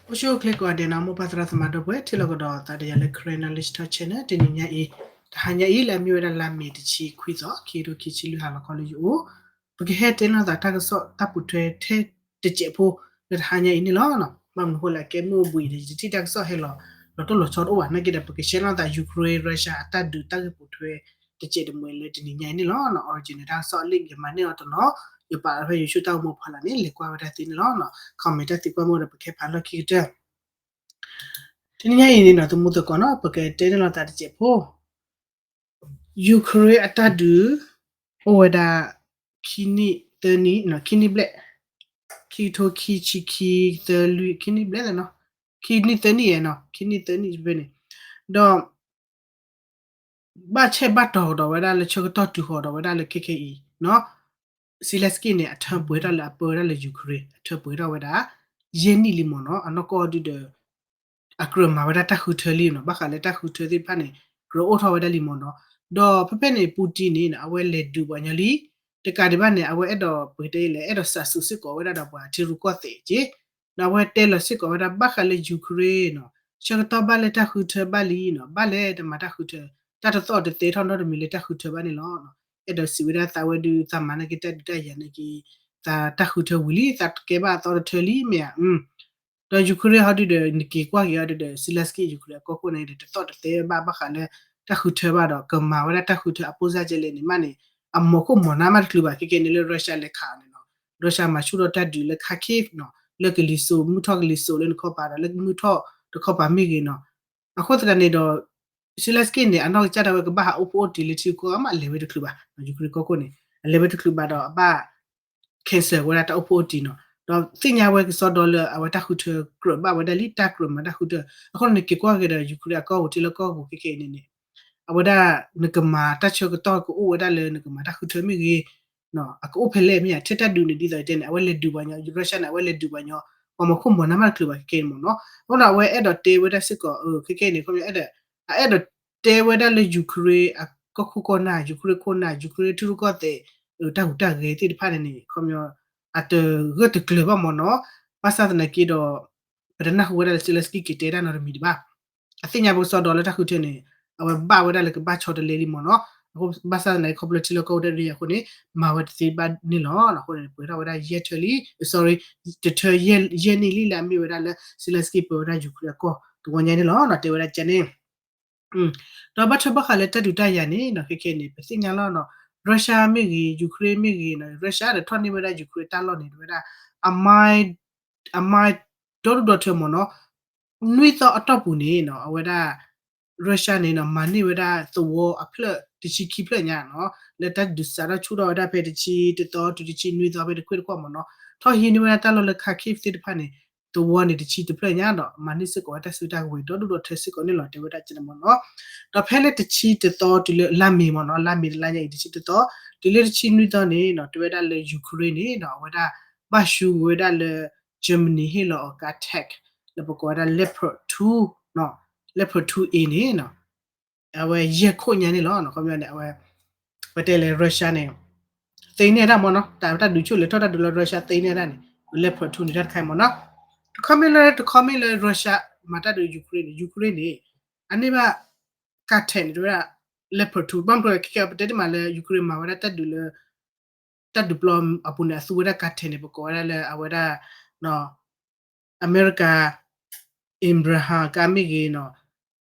အိၣ်ဆူၣ်အိၣ်ချ့ကိးဂၤဒဲးနီၤ မိၢ်ပၢ်သရၣ်သမါဒီပုၢ်ဝဲၢ် ထံၣ်လိာ်ကဒီးသးဒီးယၤလၢ Karen Knowledge Talk Channel တနံၤညါအံၤ, တဟါညါအံၤ လၢအမ့ၢ်ဝဲဒၣ်လါမ့ၤတဆံခွံသီ ခံကထိခံဆံလွံၢ် ဟါလီၤခီလၢယအိၣ်, ပကဟဲတဲန့ၢ်သးတၢ်ကစီၣ်တၢ်ပိာ်ထွဲထဲတစဲးဖိ လၢတဟါညါအံၤန့ၣ်လီၤ. ဘၣ်မနုၤဃိလဲၣ် ကဲမုၢ်အိၣ်ဘှံးဒီး ယတထံၣ်တၢ်ကစီၣ်ဟဲလီၤ လီၤတိၢ်လီၤဆီတအိၣ်ဘၣ် နာ်က့ဒီး ပကရှဲန့ၢ်သး Ukraine Russia အတၢ်ဒုးတၢ်ဂ့ၢ်ပိာ်ထွဲ တစဲးတမှဲၤလၢတနံၤညါအံၤန့ၣ်လီၤ. Original တၢ်ကစီၣ်လံ ယမၤန့ၢ်အီၤတနီၤ, ယပာ်လီၤဖဲ YouTube တၢ်အိၣ်မူဖီလာ်န့ၣ် လဲၤကွၢ်ဝဲဒၣ်သ့န့ၣ်လီၤ. Comment တၢ်သံကွၢ်မ့ၢ်ဒီး ပကဟဲဖးလီၢ်ခံကတၢၢ် တနံၤညါအံၤန့ၣ်နီၤ သမူသကိးနီၤ ပကတဲန့ၢ်လိာ်သးတစဲးဖိ Ukraine အတၢ်ဒုး အိၣ်ဝဲဒၣ် ခံနံၣ်သၢနံၣ်, ခံနံၣ်ဘျဲၣ်, ခံကထိခံဆံခံ သၢလွံၢ် ခံနံၣ်ဘျဲၣ်လီၤနီၤ, ခံနံၣ်သၢနံၣ်ဧါနီၤ, ခံနံၣ်သၢနံၣ်ဖဲန့ၣ်, ဒီး ဘၣ်ဆဲးဘၣ်တီၤကဒီးဝဲဒၣ်လၢဆၢကတီၢ်တုၤဃီၤဒီးဝဲဒၣ်လၢခဲခဲအံၤနီၤ, Zelensky န့ၣ် အထၢပှဲၤထီၣ်လၢအပၢဝဲဒၣ်လၢ Ukraine အထၢပှဲၤထီၣ်ဝဲဒၣ် ယဲၢ်နံၣ်လံမ့ၢ်နီၤ, အနီၢ်ကီၢ်ဒုဒီး အကြၢးမၤဝဲဒၣ်တၢ်ဃုထၢလံနီၤ, ဘၣ်ဃးလၢတၢ်ဃုထၢသ့ၣ်တဖၣ်န့ၣ် ကြၢးအိၣ်ထီၣ်ဝဲဒၣ်လံမ့ၢ်နီၤ, ဒီးဖဲဖဲန့ၣ် Putin န့ၣ် အဝဲလဲၤဒုးပှၤညီလံ, တကးဒံးဘၣ်န့ၣ် အဝဲအဲၣ်ဒိးပကတဲလဲၣ် အဲၣ်ဒိးစးစူၤစ့ၢ်ကီးဝဲဒၣ်ဒီးပှၤထံရူၢ်ကီၢ်သဲးက့ ဒီးအဝဲတဲလီၤစ့ၢ်ကီးဝဲဒၣ်ဘၣ်ဃးလၢ Ukraine နီၤ, ဆၢကတီၢ်ဘၣ်လၢတၢ်ဃုထၢဘၣ်လံနီၤ, ဘၣ်လဲၣ်တမၤတၢ်ဃုထၢ, တၢ်တသီၣ်တသဲထီၣ်နီတမံၤလၢတၢ်ဃုထၢဘၣ်န့ၣ်လီၤ. အဲၣ်ဒိးစံးဝဲဒၣ်သးဝဲဒုး သးမၤနာ်က့တၢ်ဒုးတၢ်ယၤနာ်က့, သးတၢ်ဃုထၢဝံၤလံ သးကဲဘၣ်အသီတထၢလံ မ့ၢ်ဧါ, ဒီး Ukraine ဟီဒုဒီး နက့ၤကွၢ်က့ၤဟီဒုဒီး Zelensky Ukraine အကီၢ်ခိၣ်န့ၣ်ဒီး တသီၣ်တသဲဘၣ်ဘၣ်ဃးလၢ တၢ်ဃုထၢဘၣ်ဒီး ကမၤဝဲဒၣ်တၢ်ဃုထၢအပိၢ်စၢ်ကဲလဲၣ်န့ၣ်မးန့ၣ်, အမိၢ်ခိၣ်မိၢ်နါမးတချုးဘၣ် ခဲကဲန့ၣ်လၢ Russia လဲၤခးအီၤန့ၣ်နီၤ, Russia မၤဆူၣ်ထီၣ်တၢ်ဒုးလၢ Kharkiv နီၤ, လၢကလံၤစိး မုၢ်ထီၣ်ကလံၤစိးလၢနခီပၤဒီး လၢမုၢ်ထီၣ်တခီပၤမ့ၢ်ဂ့ၤနီၤ, အဃိသတးန့ၣ်ဒီး Zelensky န့ၣ် အနီၢ်ကစၢ်ဒၣ်ဝဲကဘၣ်ဟးအိၣ်ဖှိၣ်အိၣ်တံၢ်လၢထံဂုၤကီၢ်ဂၤမး အလဲၤဝဲတချုးဘၣ်, Ukraine ကီၢ်ခိၣ်န့ၣ် အလဲၤဝဲတချုးဘၣ်ဒီးအဘၣ် cancel ဝဲဒၣ်တၢ်အိၣ်ဖှိၣ်အိၣ်တံၢ်နီၤ, ဒီးသ့ၣ်ညါဝဲကစီဒီလၢအဝဲတၢ်ဃုထၢကြၢးဘၣ်ဝဲဒၣ်လံ တၢ်ကြၢးမၤတၢ်ဃုထၢ, အဃိန့ၣ် နက့ၤကွၢ်က့ၤဒီး Ukraine အကီၢ်ပူၤထံလၢကီၢ်ပူၤခဲကဲအံၤန့ၣ်န့ၣ်, အဝဲဒၣ်နကမၤတၢ်ဆၢကတီၢ်ကအိၣ်ဝဲဒၣ်လၢနကမၤတၢ်ဃုထၢမ့ၢ်ဂ့ၤ အကအိၣ်ဖဲလဲၣ်မ့ၢ်ဧါ, ထဲတၢ်ဒုးန့ၣ် ဒ်သိးတဲန့ၣ် အဝဲလဲၤဒုးပှၤညီ Russia န့ၣ် အဝဲလဲၤဒုးပှၤညီ, ပှၤမီၤခိၣ်မီၤနါမးတချုးဘၣ်ခဲကဲန့ၣ်မ့ၢ်နီၤ, အဃိဒီးအဝဲအဲၣ်ဒိးတဲဝဲဒၣ်စ့ၢ်ကီး ခဲကဲန့ၣ် ခီပညီအဲၣ်ဒိး အအဲၣ်ဒိးတဲဝဲဒၣ်လၢ Ukraine အကီၢ်ခိၣ်ကီၢ်နၢ် Ukraine ခိၣ်နၢ် Ukraine ထံရူၢ်ကီၢ်သဲး တၢ်ဟူးတၢ်ဂဲၤသ့ၣ်တဖၣ်န့ၣ်န့ၣ် ခီပညီ အတဂၢၢ်တကျၢၤဘၣ်မ့ၢ်နီၤ, ဘၣ်ဆၣ်သနာ်က့ဒီး ပတနၢ်ဟူဝဲဒၣ်လၢ Zelensky က့ၤတဲတၢ်နီတမံၤဒံးဘၣ်, အသ့ၣ်ညါပကစီဒီလၢတၢ်ဃုထၢန့ၣ် အဝဲဘၣ်ဝဲဒၣ်လၢကဘၣ်ဆီတလဲလံမ့ၢ်နီၤ, အဃိဘၣ်ဆၣ်သနာ်က့ ခီဖျိထံလၢကီၢ်ပူၤတၢ်ဒုးယၤအဃိန့ၣ် မၤဝဲတသ့ဘၣ်န့ၣ်လီၤ. အဃိန့ၣ် ပှဲၤထီၣ်ဝဲဒၣ်ယဲၢ်ထၢလံ, sorry, တထၢယဲၢ်နံၣ်လံလၢအမ့ၢ်ဝဲဒၣ်လၢ Zelensky ပၢဝဲဒၣ် Ukraine အကီၢ်တဝီညါန့ၣ်လီၤ, တဲဝဲဒၣ်ကန့ၣ် ဒီးဘၣ်ထွဲဘၣ်ဃးလၢတၢ်ဒုးတၢ်ယၤန့ၣ်နီၤ ခဲကဲန့ၣ် ပသ့ၣ်ညါလီၤနီၤ, Russia မ့ၢ်ဂ့ၤ Ukraine မ့ၢ်ဂ့ၤနီၤ Russia ဒီးထီၣ်န့ၢ်ဝဲဒၣ် Ukraine တၢ်လီၢ်န့ၣ် တဝဲဒၣ် အမါ အမါဒီဒူၣ်ဒီထၢမ့ၢ်နီၤ, နွံသီအတီၢ်ပူၤန့ၣ်နီၤ အဝဲဒၣ် Russia န့ၣ်နီၤ မၤန့ၢ်ဝဲဒၣ်သဝီအဖျၢၣ်တဆံခံဖျၢၣ်ညါနီၤ, လၢတၢ်ဒုးစးထီၣ်ဆူၣ်ထီၣ်ဝဲဒၣ်ဖဲတဆံတသီတုၤတဆံနွံသီဖဲတခွ့ၣ်တကွီၢ်မ့ၢ်နီၤ, ထီၣ်ဟံးန့ၢ်ဝဲဒၣ်တၢ်လီၢ်လၢ Kharkiv သ့ၣ်တဖၣ်န့ၣ် သဝီန့ၣ်တဆံတဖျၢၣ်ညါဒီး မၤန့ၢ်စ့ၢ်ကီးဝဲတၢ်စုတၢ်ကဝဲၤဒီဒူၣ်ဒီထၢစ့ၢ်ကီးန့ၣ်လီၤ တဲဝဲဒၣ်ကန့ၣ်မ့ၢ်နီၤ, ဒီးဖဲလၢတဆံတသီတုၤလၢလါမ့ၤမ့ၢ်နီၤ လါမ့ၤတလါညါအံၤတဆံတသီ တုၤလၢတဆံနွံသီန့ၣ်နီၤ တဲဝဲဒၣ်လၢ Ukraine န့ၣ်နီၤ အဝဲဒၣ် ဘၣ်ရှူဝဲဒၣ်လၢ Germany ဟ့ၣ်လီၤအီၤကါ tank လၢပကိးဝဲဒၣ် Leopard two, Leopard two A န့ၣ်နီၤ အဝဲယဲၢ်ခိၣ်ညါန့ၣ်လီၤ. ခီပညီန့ၣ် အဝဲ ပတဲလၢ Russia န့ၣ် သ့န့ၢ်ဒၣ်မ့ၢ်နီၤ တၢ်တၢ်ဒုးဆူၣ်လဲၤထီၣ်တၢ်ဒုးလၢ Russia သ့န့ၢ်ဒၣ်န့ၣ် Leopard two န့ၣ်တၢ်တခါအံၤမ့ၢ်နီၤ, တခီမ့ၢ်လၢ တခီမ့ၢ်လၢ Russia မၤတၢ်ဒုး Ukraine န့ၣ် Ukraine န့ၣ် အန့ၢ်ဘၣ် ကါ tank န့ၣ် တဝဲဒၣ် Leopard two ဘၣ်မနုၤလဲၣ် ခဲကဲ ပတဲတမံၤလၢ Ukraine မၤဝဲဒၣ်တၢ်ဒုးလၢ တၢ်ဒုးပျီအပူၤန့ၣ် အသူဝဲဒၣ်ကါ tank န့ၣ် ပကိးဝဲဒၣ်လၢအဝဲဒၣ် အမဲရကၤ Abrams ကါမ့ၢ်ဂ့ၤနီၤ,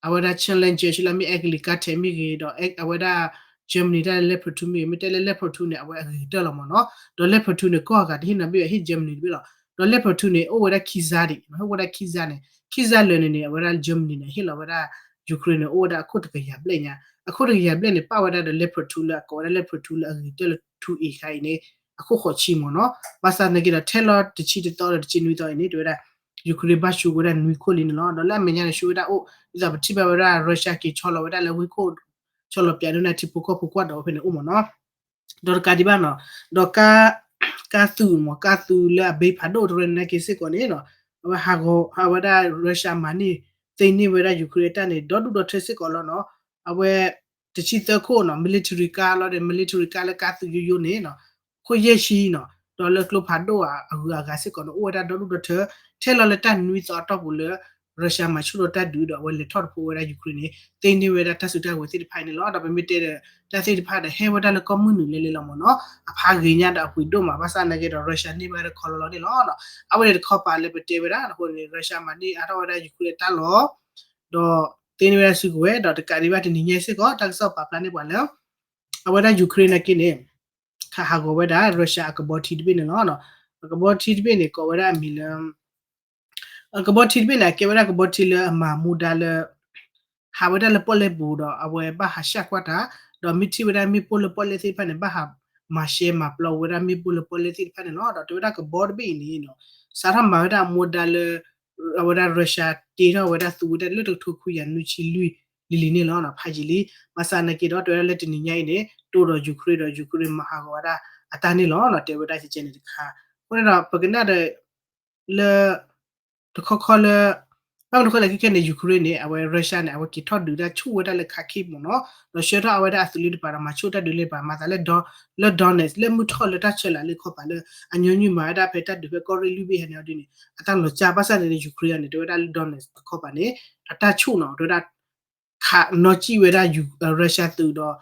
အဝဲဒၣ် Challenger ဆူလၢမ့ၢ် အဲကလံးကါ tank မ့ၢ်ဂ့ၤ ဒီးအဝဲဒၣ် Germany တၢ်လၢ Leopard two မ့ၢ်ဂ့ၤ မ့ၢ်တဲလၢ Leopard two န့ၣ် အဝဲအဂ့ၤကတၢၢ်လီၤမ့ၢ်နီၤ, ဒီး Leopard two န့ၣ် ကီၢ်အဂၤတဟ့ၣ်နီတဘ့ၣ်ဘၣ် ဟ့ၣ် Germany တဘ့ၣ်လီၤ. ဒီး Leopard two န့ၣ် အိၣ်ဝဲဒၣ်ခံစါဒံး ဟ့ၣ်ဝဲဒၣ်ခံစါန့ၣ် ခံစါလၢာ်န့ၣ်န့ၣ် အဝဲဒၣ် Germany န့ၣ် ဟ့ၣ်လီၤဝဲဒၣ် Ukraine န့ၣ် အိၣ်ဝဲဒၣ်အခိၣ်တကယၤဘျဲၣ်ညါ, အခိၣ်တကယၤဘျဲၣ်န့ၣ် ပာ်ဝဲဒၣ်ဒီး Leopard two လၢအကိးဝဲဒၣ် Leopard two လၢအဂ့ၤကတၢၢ်လၢ two A ခါအံၤန့ၣ် အခိၣ်ဃိးဆံမ့ၢ်နီၤ, ဘၣ်ဆၣ်သနာ်က့ဒီး ထဲလီၤတဆံတသီဒီးတဆံနွံသီအံၤန့ၣ် တဲဝဲဒၣ် Ukraine ဘၣ်ရှူဝဲဒၣ်နွံခိၣ်လံန့ၣ်လီၤ. ဒီးလၢအမဲာ်ညါန့ၣ် ရှူဝဲဒၣ်အိၣ် ဒ်သိးပထံၣ်ဘၣ်ဝဲဒၣ် Russia က့ၤဆီလီၤဝဲဒၣ်လၢဝ့ၢ်ခိၣ် ဆီလီၤပၠးဒိၣ်န့ၣ် ထံဖိကီၢ်ဖိကွၢ်ဒီးဝဲဖဲန့ၣ်အိၣ်မ့ၢ်နီၤ. ဒီးတကးဒံးဘၣ်နီၤ, ဒီး ကါသုးမ့ၢ် ကါသုးလၢအဘ့ဖးဒိၣ်တရၢန့ၣ် နာ်က့စ့ၢ်ကီးန့ၣ်နီၤ, အဝဲဟးဂီၤ ဟးဝဲဒၣ် Russia မၤန့ၢ်သ့န့ၢ်ဝဲဒၣ် Ukraine အတၢ်န့ၣ် ဒီဒူၣ်ဒီထၢစ့ၢ်ကီးလီၤနီၤ. အဝဲ တဆံသၢခိၣ်နီၤ military ကါလီၤဒီး military ကါလၢကါသုးယိယိန့ၣ်နီၤ ခိၣ်ယဲၢ်ဆံနီၤ, ဒီးလၢကျိဖးဒိၣ်အဂုၤအဂၤစ့ၢ်ကီးန့ၣ် အိၣ်ဝဲဒၣ်ဒီဒူၣ်ဒီထၢ ထဲလီၤလၢတၢ်နွံသီအတီၢ်ပူၤလၢ Russia မၤဆူၣ်ထီၣ်တၢ်ဒုးဒီး အဝဲလဲၤထီၣ်တဖိးဝဲဒၣ် Ukraine န့ၣ် သ့န့ၢ်ဝဲဒၣ်တၢ်စုတၢ်ကဝဲၤသ့ၣ်တဖၣ်အံၤန့ၣ်လီၤ. ဒီးပမ့ၢ်တဲဒီး တၢ်သ့ၣ်တဖၣ်ဒီး ဟဲဝဲဒၣ်လၢကီၢ်မုၢ်နုာ်လဲလဲလီၤမ့ၢ်နီၤ အဖးဂ့ၤညါဒီးအပှ့ၤဒိၣ်မး ဘၣ်ဆၣ်နာ်က့ဒီး Russia န့ၢ်ဘၣ်ဒီးခီလီၤလီၤန့ၣ်လီၤ. အဝဲန့ၣ်တခီပၤလၢပတဲဝဲဒၣ်အဃိန့ၣ် Russia မၤန့ၢ်အါထီၣ်ဝဲဒၣ် Ukraine အတၢ်လီၢ် ဒီးသ့န့ၢ်ဝဲဒၣ်စုကဝဲၤ ဒီးတကးဒံးဘၣ်တနံၤညါစ့ၢ်ကီး တၢ်ကစီၣ်ပာ်ဖျါန့ၢ်ပှၤလၢ အဝဲဒၣ် Ukraine နာ်က့န့ၣ် ခးဟးဂီၤဝဲဒၣ် Russia အကဘီထံတဘ့ၣ်န့ၣ်လီၤ. အကဘီထံတဘ့ၣ်န့ၣ် ကိးဝဲဒၣ်အမံၤလၢ အကဘီထံတဘ့ၣ်န့ၣ် အကဲဝဲဒၣ်ကဘီထံလၢအမၤမူဒါလၢ ဟးဝဲဒၣ်လၢပီၣ်လဲၣ်ပူၤဒီး အဝဲဘၣ်ဟးဆှၣ်ကွၢ်တၢ် ဒီးမ့ၢ်ထံၣ်ဝဲဒၣ်မ့ၣ်ပိၢ်လၢပီၣ်လဲၣ်သ့ၣ်တဖၣ်န့ၣ် ဘၣ်ဟးမၤရှဲမၤပျီဝဲဒၣ်မ့ၣ်ပိၢ်လၢပီၣ်လဲၣ်သ့ၣ်တဖၣ်န့ၣ်လီၤ. ဒီးတဲဝဲဒၣ်ကဘီတဘ့ၣ်အံၤန့ၣ် စးထီၣ်မၤဝဲဒၣ်အမူဒါလၢ အဝဲဒၣ် Russia တ့ထီၣ်ဝဲဒၣ်သူဝဲဒၣ်လၢတကထိခွံကယၤနွံဆံလွံၢ်လံၤလံၤန့ၣ်လီၤ. ဖးယံာ်လံ ဘၣ်ဆၣ်နာ်က့ဒီး တဲဝဲဒၣ်လၢတနံၤညါအံၤန့ၣ် တိၢ်ဒီး Ukraine ဒီး Ukraine မၤဟးဂီၤဝဲဒၣ်အတၢ်န့ၣ်လီၤ. တဲဝဲဒၣ်ကဲကဲန့ၣ်တခါ အဃိန့ၣ်ဒီး ပကနၣ်ဒီး လၢ တခီခီလၢ ဘၣ်မနုၤဃိလဲၣ်ခဲခဲန့ၣ် Ukraine န့ၣ် အဝဲ Russia န့ၣ် အဝဲက့ၤထီၣ်ဒုးတၢ်ဆူၣ်ဝဲဒၣ်လၢ Kharkiv မ့ၢ်နီၤ, ဒီးဆှၢထီၣ်အဝဲဒၣ်အသုးလၢတပၤဒီး မၤဆူၣ်တၢ်ဒုးလၢတပၤ မၤသးလၢ လၢ Donetsk လၢမုၢ်ထီၣ်လၢတၢ်ဆၢလၤလၢခီပၤလၢ အညီနုၢ်မၤဝဲဒၣ်ဖဲတၢ်ဒုးဖဲကီၢ်ရ့ၣ်လွံၢ်ဘ့ၣ်ဟဲန့ၣ်အီၤဒ်န့ၣ် အတၢ်လီၤစၢ်ဘၣ်ဆၣ်န့ၣ် Ukraine န့ၣ် တဲဝဲဒၣ်လၢ Donetsk တခီပၤန့ၣ် အတၢ်ဆူၣ်နီၤ တဲဝဲဒၣ် ခးနီၣ်ကံၣ်ဝဲဒၣ် Russia သုးဒီး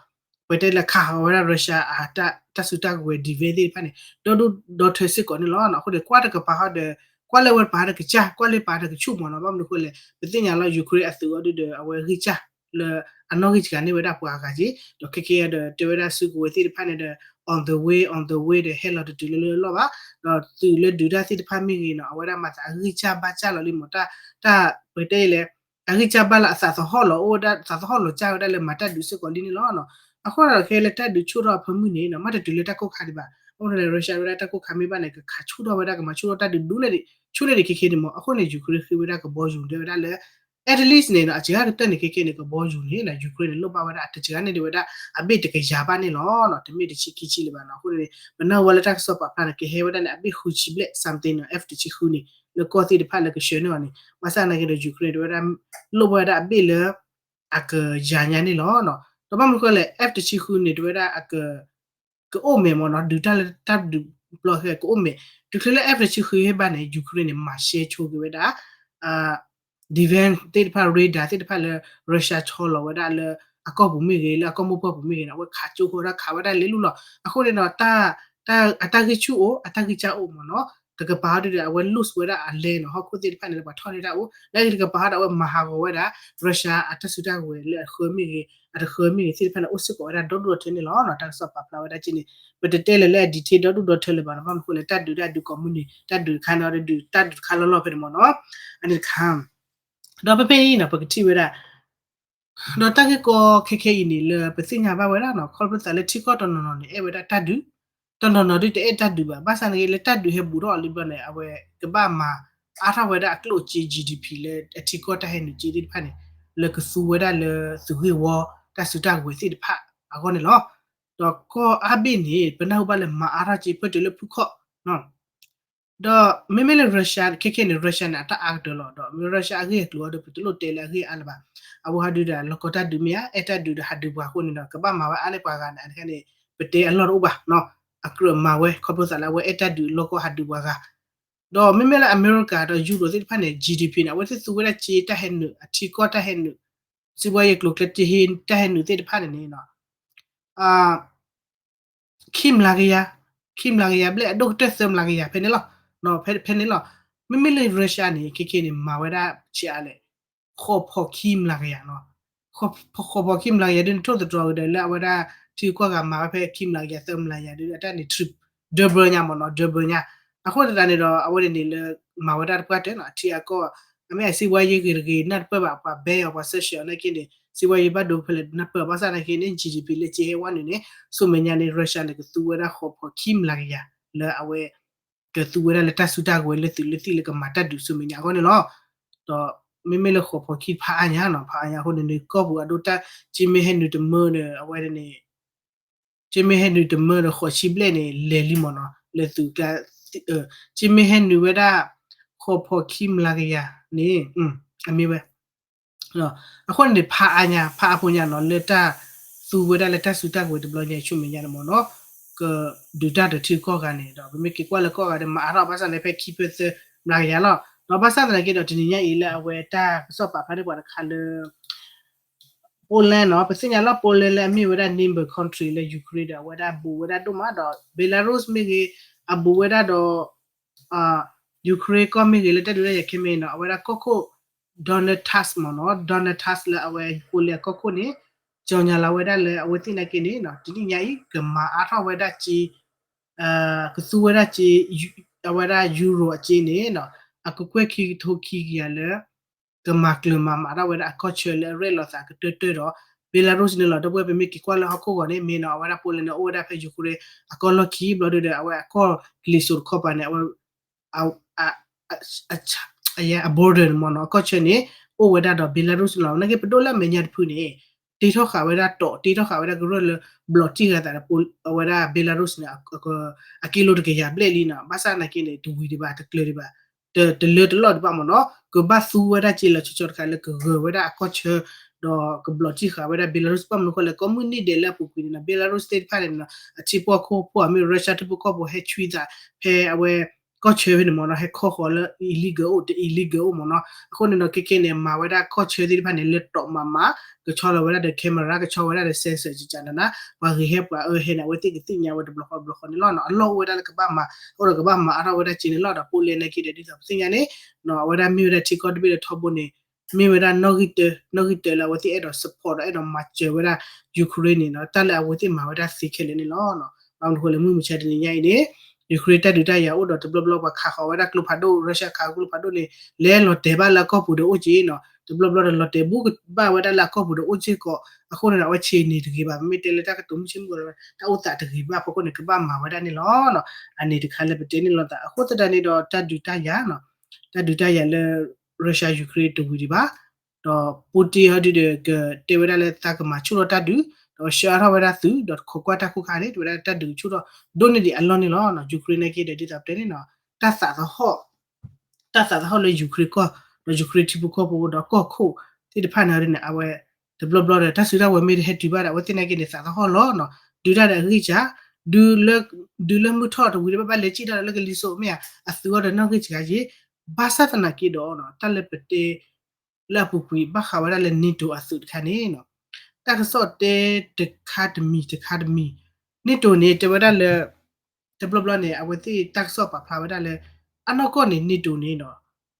ပတဲလၢခးဟးဂီၤဝဲဒၣ် Russia အတၢ်စုတၢ်ကဝဲၤ defense သ့ၣ်တဖၣ်န့ၣ် ဒီဒူၣ်ဒီထၢစ့ၢ်ကီးန့ၣ်လီၤ. အဃိန့ၣ် ကွၢ်တကပၤဟီဒီး ကွၢ်လၢဝဲတပၤဒီးကစၢ် ကွၢ်လၢပၤဒီးကဆူၣ်မ့ၢ်နီၤ. ဘၣ်မနုၤအဃိလဲၣ် ပသ့ၣ်ညါလီၤ Ukraine အသုးအီၤဒ်ဒီး အဝဲဂံၢ်စၢ်လၢ အနီၣ်ဂံၢ်စှၤန့ၢ်ဝဲဒၣ်ပှၤအဂၤက့ၤ ဒီးခဲကဲဒီး တဲဝဲဒၣ်စုကဝဲၤသ့ၣ်တဖၣ်န့ၣ်ဒီး on the way on the way ဒီးဟဲလီၤတတုၤလၢလၢလီၢ်ဘၣ် ဒီးသုးလၢဒုးတၢ်သ့ၣ်တဖၣ်မ့ၢ်ဂ့ၤနီၤ အဝဲဒၣ်မၤသးအဂံၢ်စၢ်ဘါစၢ်လီၤလံမ့ၢ် တၢ် ပတဲလဲၣ် အဂံၢ်စၢ်ဘါလီၤအသးသဟီၣ်လီၤအိၣ်ဝဲဒၣ် သးသဟီၣ်လီၤစၢ်ဝဲဒၣ်လၢမၤတၢ်ဒုးစ့ၢ်ကီးလံန့ၣ်လီၤ. အဃိဒီးခဲလၢတၢ်ဒုးဆူၣ်ထီၣ်အဖၢမုၢ်န့ၣ် မ့ၢ်တတုၤလၢတၢ်ကိၢ်ခါဒံးဘၣ် အဃိန့ၣ် Russia ဝဲဒၣ်တၢ်ကိၢ်ခါမ့ၢ်ဘၣ်န့ၣ် ကခးဆူၣ်ထီၣ်ဝဲဒၣ် ကမၤဆူၣ်ထီၣ်တၢ်ဒုးဒူလဲၣ် ဆူၣ်လဲၣ်ဒံးခဲခဲန့ၣ်မ့ၢ် အဃိန့ၣ် Ukraine ဃ့ဝဲဒၣ်ကဘီယူၤတဲဝဲဒၣ်လၢ at least န့ၣ် အစှၤကတၢၢ်န့ၣ်ခဲခဲန့ၣ် ကဘီယူၤန့ၣ် Ukraine န့ၣ် လိၣ်ဘၣ်ဝဲဒၣ်အတစှၤန့ၣ်ဒံးဝဲဒၣ် အဘ့ၣ်တကယၤဘၣ်န့ၣ်လီၤ. တမ့ၢ်တဆံခံဆံလၢၤဘၣ်နီၤ. အဃိန့ၣ် ပနၢ်ဟူဝဲလၢတၢ်ကစီၣ်ပာ်ဖျါန့ၣ် ကဟဲဝဲဒၣ်န့ၣ် အဘ့ၣ်ဃုဆံဘျဲၣ် something နီၤ F တဆံဃုန့ၣ် လၢကီၢ်သ့ၣ်တဖၣ်လၢကဆှၢန့ၢ်အီၤန့ၣ် ဘၣ်ဆၣ်နာ်က့ဒီး Ukraine တဲဝဲဒၣ် လိၣ်ဘၣ်ဝဲဒၣ်အဘ့ၣ်လၢ အကယၤညါန့ၣ်လီၤ. ဒီးဘၣ်မနုၤဃိလဲၣ် F တဆံဃုန့ၣ် တဲဝဲဒၣ်အက ကအိၣ်မဲာ်မ့ၢ်နီၤ ဒုးတၢ်လၢတၢ်ဒုးပျီခဲကအိၣ်မဲာ် တုၤချ့လၢ F တဆံဃုဟ့ၣ်ဘၣ်န့ၣ် Ukraine န့ၣ် မၤရှဲဆိက့ၤဝဲဒၣ် defense သ့ၣ်တဖၣ် radar သ့ၣ်တဖၣ်လၢ Russia ဆီလီၤဝဲဒၣ်လၢ အကီၢ်ပူၤမ့ၢ်ဂ့ၤ လၢအကီၢ်မိၢ်ပှၢ်ပူၤမ့ၢ်ဂ့ၤန့ၣ် အဝဲခးကၠိဃီဒၣ်ခးဝဲဒၣ်လဲၤလိၤလီၤ. အဃိန့ၣ်ဒီး တၢ် အတၢ်ဂံၢ်ဆူၣ်အိၣ် အတၢ်ဂံၢ်စၢ်အိၣ်မ့ၢ်နီၤ တကပၤဟီဒ်ဒီး အဝဲ lose ဝဲဒၣ်အလဲနီၤ ဟီၣ်ခိၣ်သ့ၣ်တဖၣ်န့ၣ် လၢပှၤထီၣ်န့ၢ်တၢ်အိၣ် လၢတကပၤဟီဒီး အဝဲမၤဟးဂီၤဝဲဒၣ် Russia အတၢ်စုတၢ်ကဝဲၤလၢအဃၢမ့ၢ်ဂ့ၤ အတဃၢမ့ၢ်ဂ့ၤသ့ၣ်တဖၣ်န့ၣ် အိၣ်စ့ၢ်ကီးဝဲဒၣ်ဒီဒူၣ်ဒီထၢန့ၣ်လီၤ. တၢ်ကစီၣ်ပာ်ဖျါဝဲဒၣ်က့န့ၣ် ပတတဲလၢၤလၢအ detail ဒီဒူၣ်ဒီထၢလၢၤဘၣ်နီၤ ဘၣ်မနုၤဃိလဲၣ် တၢ်ဒုးတၢ်ဒုးကိးမုၢ်နံၤ တၢ်ဒုးတခါန့ၣ်ဒီး တၢ်ဒုးတခါလီၢ်လီၢ်ဖဲန့ၣ်မ့ၢ်နီၤ အန့ၣ်တခါ ဒီးဖဲဖဲအံၤနီၤ ပကထံၣ်ဝဲဒၣ် ဒီးတၢ်ဂ့ၢ်ကီခဲခဲအံၤန့ၣ် လၢပသ့ၣ်ညါဘၣ်ဝဲဒၣ်နီၤ ခီဖျိသးလၢထံကီၢ်တနီၤနီၤန့ၣ် အဲၣ်ဝဲဒၣ်တၢ်ဒုး တနီၤနီၤဒုးတအဲၣ်တၢ်ဒုးဘၣ် ဘၣ်ဆၣ်န့ၣ်လၢတၢ်ဒုးဟဲဘူးထီၣ်အီၤလံဘျီန့ၣ် အဝဲကဘၣ်မၤအါထီၣ်ဝဲဒၣ်အကျိၣ်အစ့ GDP လၢအထံကီၢ်တၢ်ဟဲနုာ်စ့သ့ၣ်တဖၣ်န့ၣ် လၢကသူဝဲဒၣ်လၢသုးဂ့ၢ်ဝီ တၢ်စုတၢ်ကဝဲၤသ့ၣ်တဖၣ်အဂီၢ်န့ၣ်လီၤ. ဒီးကီၢ်အါဘ့ၣ်န့ၣ် ပနၢ်ဟူဘၣ်လၢမၤအါထီၣ်စ့ဖဲတုၤလၢဖုခီၣ် ဒီးမ့မ့ၢ်လၢ Russia ခဲခဲန့ၣ် Russia န့ၣ် အတၢ်အါကတၢၢ်လီၤ. ဒီးမ့ၢ် Russia အဂ့ၢ်အကျိၤအီၤဒီး ပတလိၣ်တဲလၢအဂ့ၢ်အါလၢၤဘၣ်. အဝဲဟီဒုဒီး လီၢ်ကီတၢ်ဒုးမ့ၢ်ဧါ အဲၣ်တၢ်ဒုးဒီးဟးဒုးပှၤအဃိန့ၣ်ဒီး ကဘၣ်မၤဝဲအါန့ၢ်ပှၤဂၤန့ၣ် အန့ၣ်န့ၣ် ပတဲအလီၢ်တအိၣ်ဘၣ်. အကြၢးမၤဝဲ ခီဖျိသးလၢအဝဲအဲၣ်တၢ်ဒုးလီၢ်ကီၢ်ဟးဒုးပှၤဂၤ ဒီးမ့မ့ၢ်လၢအမဲရကၤဒီး Europe သ့ၣ်တဖၣ်န့ၣ် GDP န့ၣ် အဝဲသ့ၣ်သူဝဲဒၣ်စ့တၢ်ဟဲနုာ် အထံကီၢ်တၢ်ဟဲနုာ် စံးဘှါယဲကျိၤကျဲတဟ့တၢ်ဟဲနုာ်သ့ၣ်တဖၣ်န့ၣ်န့ၣ် ခံမျးကယၤ, ခံမျးကယၤဘျဲၣ် အဒိၣ်ကတၢၢ်သၢမျးကယၤ ဖဲန့ၣ်လီၤ. ဖဲန့ၣ်လီၤ. မ့မ့ၢ်လၢ Russia န့ၣ် ခဲခဲန့ၣ် မၤဝဲဒၣ်ဆံးအါလဲၣ်, ဃိးဖီခံမျးကယၤနီၤ. ဃိးဖီခံမျးကယၤဒ်န့ၣ် ထိၣ်သတြီၤကဒီးလၢအဝဲဒၣ် ထံကီၢ်ဂၤမၤဝဲဖဲခံမျးကယၤသၢမျးကယၤဒ်အတၢ်န့ၣ် triple, double ညါမ့ၢ်နီၤ, double ညါ. အဃိသတးန့ၣ်ဒီး အဝဲန့ၣ်န့ၣ်လၢ မၤဝဲဒၣ်တပှၢ်တၢၢ်နီၤ အထံအကီၢ် အမ့ၢ်အစံးဘှါယဲဂ့ၤတဂ့ၤ နၢ်တပၢၢ်ဘၣ် ပှၤဘဲအီၤ ပှၤ sanction အီၤနာ်က့န့ၣ် စံးဘှါယဲဘၣ်ဒိဖဲလဲၣ်နၢ်တပၢၢ် ဘၣ်ဆၣ်နာ်က့န့ၣ် GDP လၢစ့ဟဲဝဲနုာ်န့ၣ် ဆူမဲာ်ညါန့ၣ် Russia န့ၣ် ကသူဝဲဒၣ်ဃိးဖီခံမျးကယၤ လၢအဝဲ ကသူဝဲဒၣ်လၢတၢ်စုတၢ်ကဝဲၤလၢသုးလၢသံၣ်လၢကမၤတၢ်ဒုးဆူမဲာ်ညါအဂီၢ်န့ၣ်လီၤ. ဒီးမ့မ့ၢ်လၢဃိးဖီခံဖးအါညါနီၤ ဖးအါညါအဃိန့ၣ်န့ၣ် ကီၢ်ပူၤအဒိတၢ် က့မ့ၢ်ဟဲနုာ်တမၢဒီး အဝဲန့ၣ် က့မ့ၢ်ဟဲနုာ်တမၢဒီး ဃိးဆံဘျဲၣ်န့ၣ် လဲၤလံမ့ၢ်နီၤ လၢသုးကျါ က့မ့ၢ်ဟဲနုာ်ဝဲဒၣ် ဃိးဖီခံမျးကယၤန့ၣ် အမ့ၢ်ဝဲ အဃိန့ၣ်န့ၣ် ဖးအါညါ ဖးအါဖိညါနီၤ လၢတၢ်သူဝဲဒၣ်လၢတၢ်စုတၢ်ကဝဲၤတဘျီညါဆူမဲာ်ညါန့ၣ်မ့ၢ်နီၤ ကဒုးတၢ်ဒီးထံကီၢ်ဂၤန့ၣ် ဒီးပမ့ၢ်က့ၤကွၢ်လၢကီၢ်ဂၤဒီး မၤအါထီၣ်ဘၣ်ဆၣ်န့ၣ် ဖဲခံဖျၢၣ်သၢမျးကယၤလီၤ. ဒီးဘၣ်ဆၣ်သနာ်က့ဒီး တနံၤညါအံၤလၢအဝဲတၢ်ကစီၣ်ပာ်ဖျါန့ၢ်ပှၤတခါလၢ Poland နီၤ, ပသ့ၣ်ညါလီၤ Poland လၢအမ့ၢ်ဝဲဒၣ် neighbor country လၢ Ukraine ဒီး အဝဲဒၣ်ဘူးဝဲဒၣ်ဒိၣ်မးဒီး Belarus မ့ၢ်ဂ့ၤ အဘူးဝဲဒၣ်ဒီး Ukraine ကီၢ်မ့ၢ်ဂ့ၤ လၢတၢ်ဒုးတၢ်ယၤခဲမ့ၢ်နီၤ အဝဲဒၣ်ကီၢ်ခိၣ် Donetsk မ့ၢ်နီၤ, Donetsk လၢအဝဲ Poland အကီၢ်ခိၣ်န့ၣ် ကြေညာလီၤဝဲဒၣ်လၢအဝဲသ့ၣ်နာ်က့န့ၣ်နီၤ တနံၤညါအံၤ ကမၤအါထီၣ်ဝဲဒၣ်က့ ကသူဝဲဒၣ်က့ အဝဲဒၣ် Euro အက့န့ၣ်နီၤ အကကွဲၢ်ခံကထိခံကယၤလၢ ကမၤကျၢၤမၤမၤထီၣ်ဝဲဒၣ်အကီၢ်ဆၢလၢအရဲၣ်လီၤသးကတၢၢ်တၢၢ်ဒီး Belarus န့ၣ်လီၤ. ဒီပုၢ်ဝဲၢ် ပမ့ၢ်က့ၤကွၢ်လၢဟီၣ်ခိၣ်ဂီၤန့ၣ် မ့ၢ်နီၤ အဝဲဒၣ် Poland န့ၣ် အိၣ်ဝဲဒၣ်ဖဲ Ukraine အကီၢ်လီၢ်ခံဘျီဒုဒီး အဝဲအကီၢ်ကလံၤစိးတခီပၤန့ၣ် အဝဲ အ အ အ အ border န့ၣ်မ့ၢ်နီၤ အကီၢ်ဆၢန့ၣ် အိၣ်ဝဲဒၣ်ဒီး Belarus န့ၣ်လီၤ. နာ်က့ပဒိၣ်လၢအမဲာ်ညါတဖုန့ၣ် တ့ထီၣ်ဃာ်ဝဲဒၣ်တီၣ် တ့ထီၣ်ဃာ်ဝဲဒၣ်ကရၢၢ်လၢ ဘျီးတံၢ်ဃာ်သးဒီး အဝဲဒၣ် Belarus န့ၣ် အက့လိတကယၤဘျဲၣ်လံနီၤ. ဘၣ်ဆၣ်နာ်က့န့ၣ် တဝံၤဒံးဘၣ် တကျၢၤဒံးဘၣ် တလၢတလီၢ်ဒံးဘၣ်မ့ၢ်နီၤ ကဘၣ်သူဝဲဒၣ်က့လီၤဆီဆီတခါလၢကဂၢၤဝဲဒၣ်အကီၢ်ဆၢ ဒီးကဘျီးတံၢ်ဃာ်ဝဲဒၣ် Belarus ဘၣ်မနုၤဃိလဲၣ် ကိးမုၢ်နံၣ်ဒဲးလၢအပူၤကွံာ်န့ၣ်နီၤ Belarus သ့ၣ်တဖၣ်န့ၣ်နီၤ အထံဖိကီၢ်ဖိအမ့ၢ် Russia ထံဖိကီၢ်ဖိဟဲဆွံသး ဖဲအဝဲ ကီၢ်ဆၢဖဲန့ၣ်မ့ၢ်နီၤ ဟဲခီဃီၤလၢ illegal အိၣ် တ illegal အိၣ်မ့ၢ်နီၤ. အဃိန့ၣ်ဒီး ခဲခဲန့ၣ် မၤဝဲဒၣ်ကီၢ်ဆၢသ့ၣ်တဖၣ်န့ၣ် လၢတီၣ်မးမး ကဆီလီၤဝဲဒၣ်ဒီး camera ကဆီဝဲဒၣ်ဒီး sensor ကကနန ပှၤဂ့ၤဟဲပှၤအၢဟဲန့ၣ် အဝဲသ့ၣ်ကသ့ၣ်ညါဝဲတဘျီဃီဘျီဃီန့ၣ်လီၤ. အလီၢ်အိၣ်ဝဲဒၣ်လၢကဘၣ်မၤ အိၣ်ဒီးကဘၣ်မၤအါထီၣ်ဝဲဒၣ်က့န့ၣ်လီၤ. ဒီး Poland နာ်က့ဒီး ဒ်သိးပသ့ၣ်ညါန့ၣ် အဝဲဒၣ်မ့ၢ်ဝဲဒၣ်ထံကီၢ်တဘ့ၣ်လၢထီဘိန့ၣ် မ့ၢ်ဝဲဒၣ်နီၣ်ဂံၢ်တၢ နီၣ်ဂံၢ်တၢလၢအဝဲသ့ၣ်အဲၣ်ဒိး support ဒီးအဲၣ်ဒိးမၤစၢၤဝဲဒၣ် Ukraine န့ၣ်နီၤ တၢ်လၢအဝဲသ့ၣ်မၤဝဲဒၣ်သ့ခဲလၢာ်န့ၣ်လီၤ. ဘၣ်မနုၤဃိလဲၣ် မုၢ်မဆါတနံၤညါအံၤန့ၣ် Ukraine တၢ်ဒုးတၢ်ယၤအိၣ်ဒီးတဘျီဘျီပှၤခးဃီၤဝဲဒၣ်ကျိဖးဒိၣ် Russia ခးကျိဖးဒိၣ်န့ၣ် လဲၤလီၤတဲာ်ဘၣ်လၢအကီၢ်ပူၤဒီးအိၣ်က့နီၤ တဘျီဘျီဒီးလီၤတဲာ်ဘူးကဘၣ်ဝဲဒၣ်လၢအကီၢ်ပူၤဒီးအိၣ်က့ကီး အဃိန့ၣ်ဒီး အဝဲဆ့ၣ်န့ၣ်တဂ့ၤဘၣ် ပမ့ၢ်တဲလၢတၢ်ကတိၤမုၢ်ဆ့ၣ်မုၢ်ဂီၤ တၢ်အိၣ်သးတဂ့ၤဘၣ်ဖီခိၣ်န့ၣ် ကဘၣ်မၤဝဲဒၣ်န့ၣ်လီၤ. အန့ၣ်တခါလၢပတဲန့ၣ်လီၤသး အဃိသတးန့ၣ်ဒီးတၢ်ဒုးတၢ်ယၤနီၤ တၢ်ဒုးတၢ်ယၤလၢ Russia Ukraine တဝံၤဒံးဘၣ် ဒီး Putin ဟီဒုဒီး ကတဲဝဲဒၣ်လၢသးကမၤဆူၣ်ထီၣ်တၢ်ဒုး ဒီးဆှၢအါထီၣ်ဝဲဒၣ်သုး ဒီးခိးကွၢ်တၢ်ခိၣ်ခါန့ၣ် တဲဝဲဒၣ်တၢ်ဒုးဆူၣ်ထီၣ်ဒိၣ်န့ၢ်ဒံးအလီၢ်န့ၣ်လီၤ. Ukraine နာ်က့ဒီးဒ်သိးပတဲန့ၣ်နီၤ တၢ်သးသဟီၣ် တၢ်သးသဟီၣ်လၢ Ukraine ကီၢ် ဒီး Ukraine ထံဖိကီၢ်ဖိဒီးကီၢ်ခိၣ်သ့ၣ်တဖၣ်န့ၣ်န့ၣ် အဝဲ တဘျီဘျီဒီး တၢ်စုတၢ်ဝဲၤမ့ၢ်တဟဲတုၤဘၣ်ဒီး အဝဲသ့ၣ်နာ်က့န့ၣ် သးသဟီၣ်လီၤနီၤ ဒုးတၢ်ဒီးအဂံၢ်စၢ် ဒုးလၢ ဒုးလၢမုၢ်ထီၣ်တဝံၤဒီး ဘၣ်ဘၣ်လဲၤစံၣ်တၢ်ဒီးလၢကလံၤစိးမ့ၢ်ဧါ အသုးအီၤဒီးနီၣ်ဂံၢ်စှၤက့ၤ ဘၣ်ဆၣ်သနာ်က့ဒီး တၢ်လၢပတဲ လၢအပူၤကွံာ် ဘၣ်ဃးဝဲဒၣ်လၢ NATO အသုးတခါန့ၣ်နီၤ တၢ်ကစီၣ်တဲတခါတမံၤတခါတမံၤ NATO န့ၣ် တဲဝဲဒၣ်လၢ တဘျီဘျီန့ၣ် အဝဲသ့ၣ်တၢ်ကစီၣ်ပာ်ဖျါဝဲဒၣ်လၢ အနီၢ်ကီၢ်န့ၣ် NATO န့ၣ်နီၤ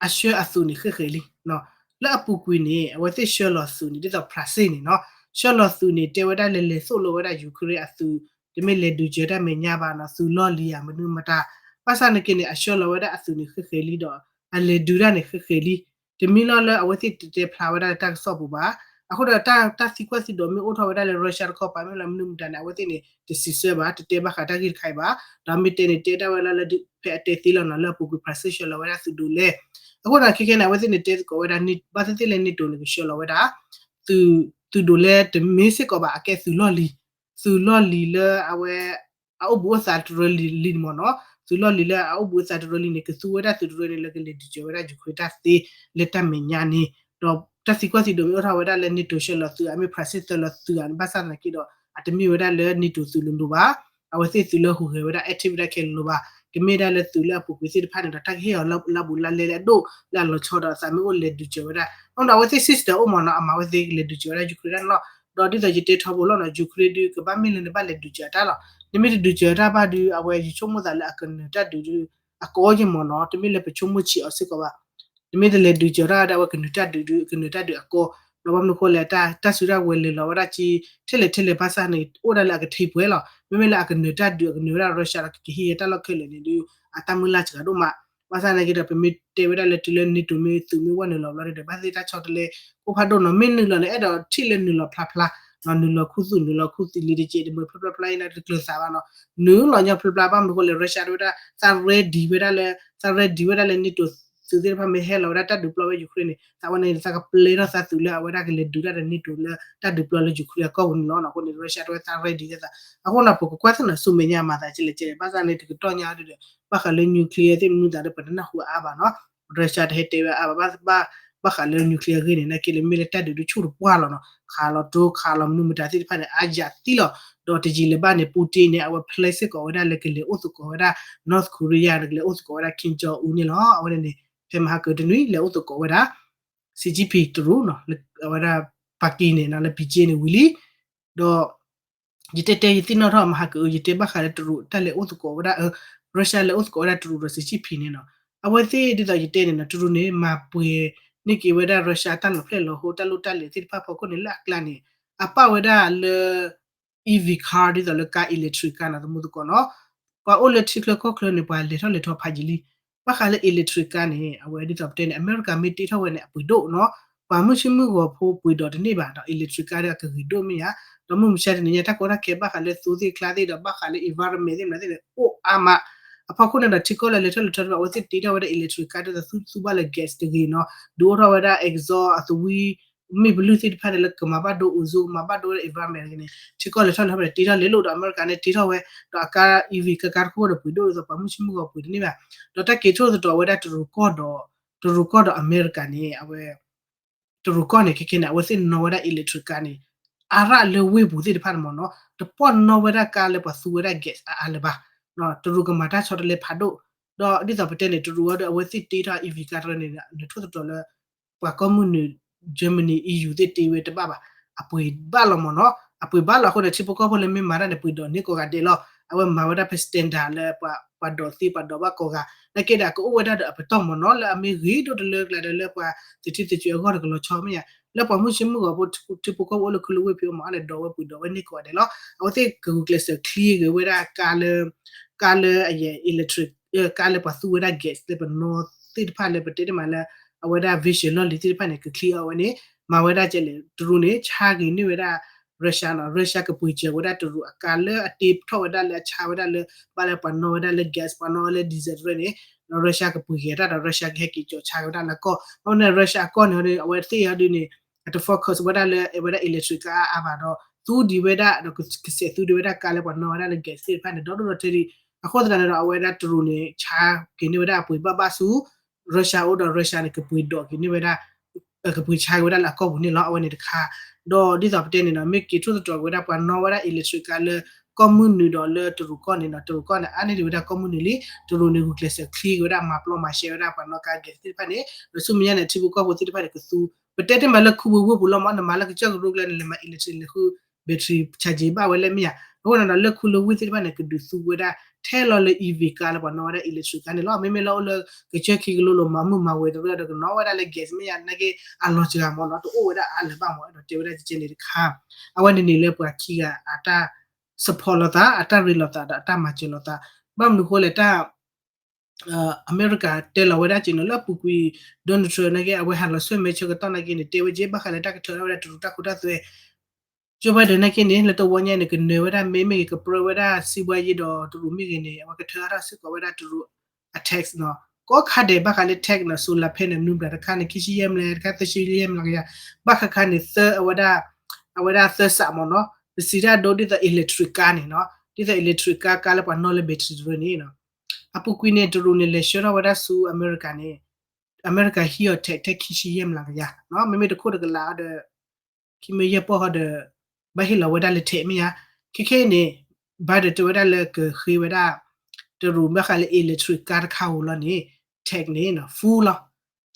အဆှၢအသုးန့ၣ်ဃဲးဃဲးလံ လၢအပူၤကွံာ်န့ၣ် အဝဲသ့ၣ်ဆှၢလီၤသုးန့ၣ် ဒ်သိး France န့ၣ်နီၤ ဆှၢလီၤသုးန့ၣ် တဲဝဲဒၣ်လၢလဲၤသိၣ်လိဝဲဒၣ် Ukraine အသုး တမ့ၢ်လဲၤဒုးစၢၤတၢ်မဲာ်ညါဘၣ်နီၤ သုးလီၢ်လံၤဧါ မနုၤမတၤ ဘၣ်ဆၣ်နာ်က့န့ၣ် အဆှၢလီၤဝဲဒၣ်အသုးန့ၣ်ဃဲးဃဲးလံဒီး အလဲၤဒုးတၢ်န့ၣ်ဃဲးဃဲးလံ တမ့ၢ်လီၤလၢအဝဲသ့ၣ်တတဲဖျါဝဲဒၣ်လၢတၢ်ကစီၣ်ပူၤဘၣ် အဃိဒီးတၢ်သံကွၢ်သံဒိးမ့ၢ်အိၣ်ထီၣ်ဝဲဒၣ်လၢ Russia တခီပၤမ့ၢ်လၢမနုၤမတၤန့ၣ် အဝဲသ့ၣ်န့ၣ် တစံးဆၢဘၣ် တတဲဘၣ်ဃးတၢ်ဂ့ၢ်တခါအံၤဘၣ် ဒီးမ့ၢ်တဲန့ၣ် တဲတၢ်ဝဲလၢလၢဖဲအတဲသ့လီၤနီၤ လၢအပူၤကွံာ် France ဆှၢလီၤဝဲဒၣ်သုးဒိးလဲ အဃိဒီးခဲခဲန့ၣ် အဝဲသ့ၣ်န့ၣ်တဲသကိးဝဲဒၣ် ဘၣ်သ့ၣ်သ့ၣ်လၢ NATO န့ၣ် ကဆှၢလီၤဝဲဒၣ် သုးဒိးလဲတမ့ၢ်စ့ၢ်ကီးဘၣ် အကဲသုးလီၢ်လံၤ သုးလီၢ်လံၤလၢအဝဲ အအိၣ်ဘူးအိၣ်သးတရၢလံၤလံၤန့ၣ်မ့ၢ်နီၤ သုးလီၢ်လံၤလၢအအိၣ်ဘူးအိၣ်သးတရၢလံၤန့ၣ် ကသူဝဲဒၣ်သုးတရၢန့ၣ် လၢကလဲၤဒုးစၢၤဝဲဒၣ် Ukraine တၢ်သ့လၢတၢ်မဲာ်ညါန့ၣ် ဒီးတၢ်သံကွၢ်သံဒိးမ့ၢ်အိၣ်ထီၣ်ဝဲဒၣ်လၢ NATO ဆှၢလီၤသုး အမ့ၢ် France ဆှၢလီၤသုး ဘၣ်ဆၣ်သနာ်က့ဒီး အတမ့ၢ်ဝဲဒၣ်လၢ NATO သုးလိၤလိၤဘၣ် အဝဲသ့ၣ်သုးလၢဟူးဂဲၤဝဲဒၣ် active ဝဲဒၣ်ခဲလၢာ်လီၤဘၣ် ကမ့ၢ်ဒၣ်လၢသုးလၢအပူၤကွံာ်သ့ၣ်တဖၣ်န့ၣ်ဒီး တၢ်ကဟ့ၣ်အီၤလၢဘူးလၢလဲလၢအဒိၣ် လၢအလီၤဆီဒီးအသးမ့ၢ်အိၣ်လဲၤဒုးစၢၤဝဲဒၣ် အဃိဒီးအဝဲသ့ၣ် system အိၣ်မ့ၢ်နီၤ အမၤဝဲသ့ၣ်ကလဲၤဒုးစၢၤဝဲဒၣ် Ukraine ဒၣ်န့ၣ်လီၤ ဒီးဒ်သိးယတဲထီဘိလီၤနီၤ Ukraine ဒုးကဘၣ်မ့ၢ်လၢနဘၣ်လဲၤဒုးစၢၤအတၢ်လီၤ နမ့ၢ်တဒုးစၢၤတၢ်ဘၣ်ဒုး အဝဲယဆိကမိၣ်သးလၢအကနၢၤတၢ်ဒုးဒုး အကီယမ့ၢ်နီၤ တမ့ၢ်လၢပဆိကမိၣ်ဆံးအီၤစ့ၢ်ကီးဘၣ် နမ့ၢ်တလဲၤဒုးစၢၤတၢ်ဒီး အဝဲကနၢၤတၢ်ဒုးဒုး ကနၢၤတၢ်ဒုးအကီ ဒီးဘၣ်မနုၤဃိလဲၣ် တၢ်စုတၢ်ဝဲၤလဲၤလီၤဝဲဒၣ်က့ ထဲလဲၣ်ထဲလဲၣ်ဘၣ်ဆၣ်န့ၣ် အိၣ်ဒၣ်လၢအကထံပှဲၤလီၤ မ့မ့ၢ်လၢအကနၢၤတၢ်ဒုး အကနၢၤဝဲဒၣ် Russia ဒီးကကဟ့ၣ်တၢ်လီၢ်ခဲလၢာ်န့ၣ်ဒုး အတၢ်မုၢ်လၢ်စှၤဒိၣ်မး ဘၣ်ဆၣ်သနာ်က့ဒီး ပမ့ၢ်တဲဝဲဒၣ်လၢတုၤလၢ NATO မ့ၢ်သုးမ့ၢ်ဝဲနုာ်လီၤဘျီဒီး ဘၣ်သ့ၣ်တၢ်ဆီတလဲ ကိးဖးဒိၣ်နီၤ မ့ၢ်နုာ်လီၤန့ၣ် အဲၣ်ဒိးထံၣ်လၢနုာ်လီၤဖျါဖျါ နုာ်လီၤခူသူၣ် နုာ်လီၤခူသံးလံတက့ၢ် တမုာ်ဖျါဖျါဖျါအံၤန့ၣ် တကျၢၤသးဘၣ်နီၤ နုာ်လီၤညီဖျါဖျါ ဘၣ်မနုၤဃိလဲၣ် Russia တဝဲဒၣ် သး ready ဝဲဒၣ်လၢ သး ready ဝဲဒၣ်လၢ NATO သုးသ့ၣ်တဖၣ်မ့ၢ်ဟဲလီၤဝဲဒၣ်တၢ်ဒုးပျီဝဲ Ukraine န့ၣ် သးဝဲန့ၣ် သးကပျဲထီၣ်သးသုးလၢအဝဲဒၣ်ကလဲၤဒုးတၢ်ဒီး NATO လၢတၢ်ဒုးပျီလၢ Ukraine အကီၢ်ပူၤန့ၣ်လီၤ. အဃိန့ၣ် Russia တဝဲသး ready သး အဃိန့ၣ် ပကကွၢ်သ့ၣ်နီၤ ဆူမဲာ်ညါမၤသးကလဲၣ်ကလဲၣ် ဘၣ်ဆၣ်န့ၣ် တကတီၢ်ညါဒုဒီး ဘၣ်ဃးလၢ nuclear သ့ၣ်မနုၤသးဒီး ပတနၢ်ဟူအါဘၣ်နီၤ Russia တဟဲတဲဝဲအါဘၣ် ဘၣ်ဃးလၢ nuclear အဂ့ၢ်န့ၣ် နာ်က့လၢမ့ၢ်လၢတၢ်ဒုးဒုးဆူၣ်တပှၢ်လီၤနီၤ ခးလီၤဒိ ခးလီၤမနုၤမတၤသ့ၣ်တဖၣ်န့ၣ် အါယၤသံလီၤ ဒီးတယံာ်လၢၤဘၣ်န့ၣ် Putin န့ၣ် အဝဲ plan စ့ၢ်ကီးဝဲဒၣ်လၢကလဲၤအိၣ်သကိးဝဲဒၣ် North Korea ဒီးကလဲၤအိၣ်သကိးဝဲဒၣ် Kim Jong Un န့ၣ်လီၤ. အဝဲန့ၣ်န့ၣ် ဖဲမဟါကတနွံ လဲၤအိၣ်သကိးဝဲဒၣ် Xi Jinping တရူးနီၤ လၢအဝဲဒၣ် Peking န့ၣ်နီၤ လၢ Beijing န့ၣ်ဝံၤလံ. ဒီး ယတဲတဲယသ့ၣ်နီၣ်ထီၣ်မဟါကအု ယတဲဘၣ်ဃးလၢတရူးတၢ်လဲၤအိၣ်သကိးဝဲဒၣ် Russia လဲၤအိၣ်သကိးဝဲဒၣ်တရူးဒီး Xi Jinping န့ၣ်နီၤ. အဝဲသ့ၣ်ဒ်သိးယတဲန့ၣ်နီၤ တရူးန့ၣ် မၤပှဲၤန့ၢ်က့ၤဝဲဒၣ် Russia တၢ်လီၢ်ဖျဲၣ်လီၤဟိ တၢ်လိၣ်တၢ်လဲၤသ့ၣ်တဖၣ်ဖီခိၣ်န့ၣ် လၢအကျါန့ၣ် အပာ်ဝဲဒၣ်လၢ E V car ဒ်သိးလၢကါ electric car နီၤ သမူသကိးနီၤ. ပှၤအိၣ်လၢထံချၢကီၢ်ချၢန့ၣ် ပှၤလဲၤထီၣ်လဲၤထီဖးယံာ်လံ. ဘၣ်ဃးလၢ electric car န့ၣ် အဝဲဒ်သိးပတဲန့ၣ် အမဲရကၤမ့ၢ်တ့ထီၣ်ဝဲန့ၣ် အပှ့ၤဒိၣ်နီၤ. ပှၤမုၢ်ဆ့မုၢ်ဂီၤဖိပှ့ၤဒိၣ်တန့ၢ်ဘၣ်ဒီး electric car ဒီးအကဂ့ၤဒိၣ်မ့ၢ်ဧါ. ဒီးမုၢ်မဆါတနံၤညါ တၢ်ကီတၢ်ခဲဘၣ်ဃးလၢသိသ့ၣ်ချါသ့ၣ်ဒီး ဘၣ်ဃးလၢ environment သ့ၣ်မနုၤသ့ၣ်န့ၣ် အိၣ်အါမး. အဖီခိၣ်န့ၣ်ဒီး ထံကီၢ်လၢလဲၤထီၣ်လဲၤထီတဖၣ် အဝဲသ့ၣ်တ့ထီၣ်ဝဲဒၣ် electric car ဒ်သိးသူသူဘၣ်လၢ gas တဂ့ၤနီၤ ဒုးအိၣ်ထီၣ်ဝဲဒၣ် exhaust အသဝံ မ့ၢ်ပလုၢ်သ့ၣ်တဖၣ်န့ၣ် လၢကမၤဘၣ်ဒိ ozone ကမၤဘၣ်ဒိဝဲဒၣ် environment န့ၣ် ထံကီၢ်လဲၤထီၣ်လဲၤထီဖဲန့ၣ် တ့ထီၣ်လဲၤလိာ်ဒီး အမဲရကၤန့ၣ်တ့ထီၣ်ဝဲ ဒီးအကါ E V ကါကါတခိၣ်ဒီးပှ့ၤဒိၣ်ဒ်သိးပှၤမုၢ်ဆ့မုၢ်ဂီၤပှ့ၤတန့ၢ်ဘၣ်. ဒီးတၢ်က့ၤထိၣ်သတြီၤဝဲဒၣ်တရူးကီၢ်ဒီး တရူးကီၢ်ဒီးအမဲရကၤန့ၣ် အဝဲ တရူးကီၢ်န့ၣ် ခဲခဲန့ၣ် အဝဲသ့ၣ်နီၣ်ဝဲဒၣ် electric car န့ၣ် အါရၣ်လၢဝ့ၢ်ပူၤသ့ၣ်တဖၣ်န့ၣ်မ့ၢ်နီၤ တပီၢ်နီၣ်ဝဲဒၣ်ကါလၢပှၤသူဝဲဒၣ် gas အါအါလၢၤဘၣ်. တရူးကမၤတၢ်ဆီတလဲဖးဒိၣ် ဒီးဒ်သိးပတဲန့ၣ် တရူးအီၤဒီး အဝဲသ့ၣ်တ့ထီၣ် E V car တရူးန့ၣ် နထိၣ်သတြီၤလၢ ပှၤကီၢ်မုၢ်နုာ် Germany E U သ့ၣ်တ့ဝဲတဘၣ်ဘၣ် အပှ့ၤဘၣ်လီၤမ့ၢ်နီၤ အပှ့ၤဘၣ်လီၤအဃိန့ၣ် ထံဖိကီၢ်ဖိလၢမ့ၢ်မၤတၢ်န့ၣ် ပှ့ၤဒိၣ်န့ၢ်ကိးဂၤဒဲးလီၤ. အဝဲမၤဝဲဒၣ်ဖဲ standard လၢ ပှၤဒိးသ့ပှၤဒိးဘၣ်ကိးဂၤ နာ်က့ဒီး ကအိၣ်ဝဲဒၣ်ဒီးအပတီၢ်မ့ၢ်နီၤ လၢအမ့ၢ်ဂ့ၤဒိၣ်တလၢကျါဒီးလၢပှၤသထံသထံအဂီၢ်တကလီၤဆီမ့ၢ်ဧါ လၢပှၤမုၢ်ဆ့မုၢ်ဂီၤဖိ ထံဖိကီၢ်ဖိအိၣ်လၢခူလၢဝ့ၢ်ဖဲအံၤမ့ၢ်အါန့ၣ် ဒိးဝဲပှ့ၤဒိၣ်ဝဲန့ၢ်ကိးဂၤဒဲးလီၤ. အဝဲသ့ၣ်ကဂုာ်ကျဲးစၢးချံဂ့ၤဝဲဒၣ်ကါလၢ ကါလၢအယဲၢ် electric ကါလၢပှၤသူဝဲဒၣ် gas လၢပနီၣ်သ့ၣ်တဖၣ်လၢပတဲတမးလၢ အဝဲဒၣ် vision လီၢ်လံၤသ့ၣ်တဖၣ်န့ၣ် ကချံအီၤဝဲန့ၣ် မၤဝဲဒၣ်ကဲလဲၣ် တရူးန့ၣ် ဆါက့ၤန့ၢ်ဝဲဒၣ် Russia နီၤ Russia ကပှ့ၤစၢၤဝဲဒၣ်တရူးအကါလၢအတ့ထီၣ်ဝဲဒၣ်လၢအဆါဝဲဒၣ်လၢ ဘၣ်လၢပှၤနီၣ်ဝဲဒၣ်လၢ gas ပှၤနီၣ်ဝဲလၢ diesel တရူးန့ၣ် Russia ကပှ့ၤက့ၤတၢ်ဒီး Russia ကဟဲက့ၤကၠီၤဆါက့ၤဝဲဒၣ်လၢအကီၢ် အဃိန့ၣ် Russia အကီၢ်န့ၣ် အဝဲသ့ၣ်အီၤဒုးန့ၣ် အတ focus ဝဲဒၣ်လၢအဝဲဒၣ် electric ကါအါအါဘၣ်ဒီး သူဒံးဝဲဒၣ်ဒီးကစဲးသူဒံးဝဲဒၣ်ကါလၢပှၤနီၣ်ဝဲဒၣ်လၢ gas သ့ၣ်တဖၣ်န့ၣ် ဒီဒိၣ်ဒီထၢဒံး အဃိသတးန့ၣ်ဒီး အဝဲဒၣ်တရူးန့ၣ် ဆါက့ၤန့ၢ်ဝဲဒၣ်အပှ့ၤဘၣ်ဘၣ်ဆူ Russia အိၣ်ဒီး Russia န့ၣ် ကပှ့ၤဒိးက့ၤန့ၢ်ဝဲဒၣ် ကပှ့ၤဆါက့ၤဝဲဒၣ်လၢအကီၢ်ပူၤန့ၣ်လီၤ. အဝဲန့ၣ်တခါ ဒီးဒ်သိးပတဲန့ၣ်နီၤ မ့ၢ်က့ၤထိၣ်သတြီၤက့ၤဝဲဒၣ်ပှၤနီၣ်ဝဲဒၣ် electric ကါလၢကီၢ်မုၢ်နုာ်ဒီးလၢတရူးကီၢ်န့ၣ်နီၤ တရူးကီၢ်န့ၣ် အါန့ၢ်ဒံးဝဲဒၣ်ကီၢ်မုၢ်နုာ်လံ တရူးန့ၣ် ဂုာ်ကျဲးစၢးချံက့ၤဝဲဒၣ်မၤပျီမၤရှဲဝဲဒၣ်ပှၤနီၣ်ကါ gas သ့ၣ်တဖၣ်န့ၣ် ဒီးဆူမဲာ်ညါန့ၣ် ထံဖိကီၢ်ဖိသ့ၣ်တဖၣ်န့ၣ် ကသူ ပတဲတမးလၢခူဝ့ၢ်ဝ့ၢ်ပူၤလီၤမ့ၢ် နမၤလၢကစၢၢ်ကရူၢ်ကျဲန့ၣ် လဲၤမၤ electric လဲၤဃု battery charge ဘၣ်ဝဲလၢမ့ၢ်ဧါ အဃိန့ၣ်ဒီးလၢခူလၢဝ့ၢ်သ့ၣ်တဖၣ်န့ၣ် ကဒုးသူဝဲဒၣ် ထဲလီၤလၢ E V ကါလၢပှၤနီၣ်ဝဲဒၣ် electric ကါန့ၣ်လီၤ. မ့မ့ၢ်လၢအိၣ်လၢကစၢၢ်ခံကလိလိၤ မၤမုာ်မၤဝဲတရူၢ်ဒီးကနီၣ်ဝဲဒၣ်လၢ gas မ့ၢ်ဧါ နာ်က့ အလီၤစှၤမ့ၢ်နီၤ တအိၣ်ဝဲဒၣ်အါလၢၤဘၣ်မ့ၢ် အဲၣ်ဒိးတဲဝဲဒၣ်ကကဲန့ၣ်တခါ အဝဲန့ၣ်န့ၣ်လၢပှၤခံဂၤအတၢ် support လိာ်သး အတၢ်ရ့လိာ်သးဒီးအတၢ်မၤစၢၤလိာ်သး ဘၣ်မနုၤဃိလဲၣ်တၢ် အမဲရကၤတဲလီၤဝဲဒၣ်က့ၤနီၤ လၢအပူၤကွံာ် Donald Trump နာ်က့ အဝဲဟးလီၤဆှၢမဲာ်ဆၢကတီၢ်နာ်က့န့ၣ် တဲဝဲက့ၤဘၣ်ဃးလၢတၢ်ကထၢထီၣ်ဝဲဒၣ်တရူးတၢ်ခိတၢ်သွဲ Joe Biden နာ်က့န့ၣ် လၢတဝီညါန့ၣ် ကနၢၤဝဲဒၣ်မ့ၢ်မ့ၢ်ဂ့ၤ ကပြၢဝဲဒၣ်စံးဘှါယ့ဒီးတရူးမ့ၢ်ဂ့ၤန့ၣ် အဝဲကထၢထီၣ်စ့ၢ်ကီးဝဲဒၣ်တရူး အ tax နီၤ ကိးခါဒဲးဘၣ်ဃးလၢ tax နီၤ solar panel မနုၤမတၤတခါန့ၣ် ခံဆံယဲၢ်မျးကယၤ တခါသၢဆံယဲၢ်မျးကယၤ ဘၣ်ဃးခါန့ၣ် သၢအဝဲဒၣ် အဝဲဒၣ်သၢစးမ့ၢ်နီၤ ပစံးတၢ်ဒိဒ်သိး electric ကါန့ၣ်နီၤ ဒ်သိး electric ကါ ကါလၢပှၤနီၣ်လၢ battery တရူးန့ၣ် အပူၤကွံာ်န့ၣ် တရူးန့ၣ် လဲၤဆှၢထီၣ်ဝဲဒၣ်ဆူအမဲရကၤန့ၣ် အမဲရကၤဟံးအီၤ tax ထဲခံဆံယဲၢ်မျးကယၤနီၤ မ့မ့ၢ်တခိၣ်တကလးဒီး ခံမ့ၢ်ယဲၢ်ပီၢ်ဃီဒီး ဘၣ်ဟ့ၣ်လီၤဝဲဒၣ်လၢ tax မ့ၢ်ဧါ ခဲခဲအံၤန့ၣ် Biden တဲဝဲဒၣ်လၢကဃ့ဝဲဒၣ် တရူးဘၣ်ဃးလၢ electric ကါတခါဧိၤလီၤန့ၣ် tax န့ၣ် full လီၤ